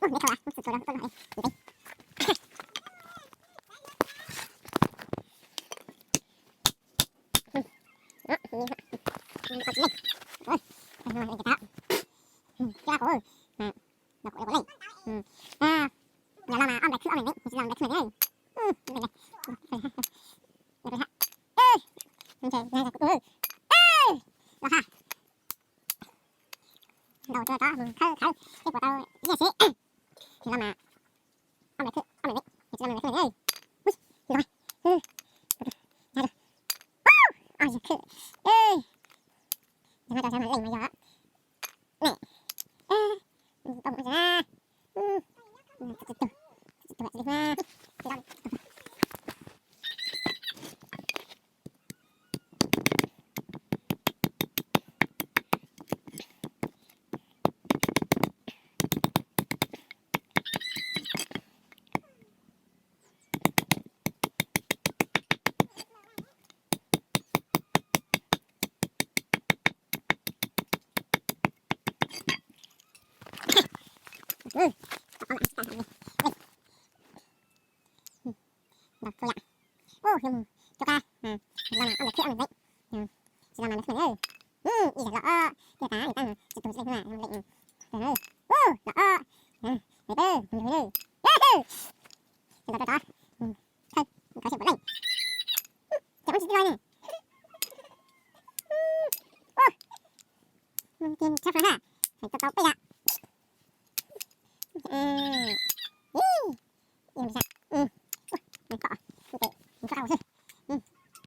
Ua, neb thau, ua txuas txuas rau txoj no, ua teb. Ua, ua tsis leej. Ua, ua tsis leej. Ua, ua tsis leej. Los kuv ua leej. Yog los mas ob nplais khwb ob nplais ntev, tsis los nplais khwb nplais ntev. Los ha. Ntaus rau tso, khawb khawb, tej puas tau ib yam siv. Tsis los mas ob nplais khwb ob nplais ntev, tsis los nplais khwb nplais ntev. Ui, tsis los mas. Ob yam khwb. Yog no cov sawv mas leej mas yog ne. Tau mus na. Los txhua yam. Ub, yuav mus rau qab, los mas ob nplais khwb ob nplais ntev. Tsis los mas nplais khwb nplais ntev. Ib yam los, tiaj tas nws tab tsis tuag tsis leej na, leej. Ub, los, nplais ntev, nplais ntev. Los rau tod.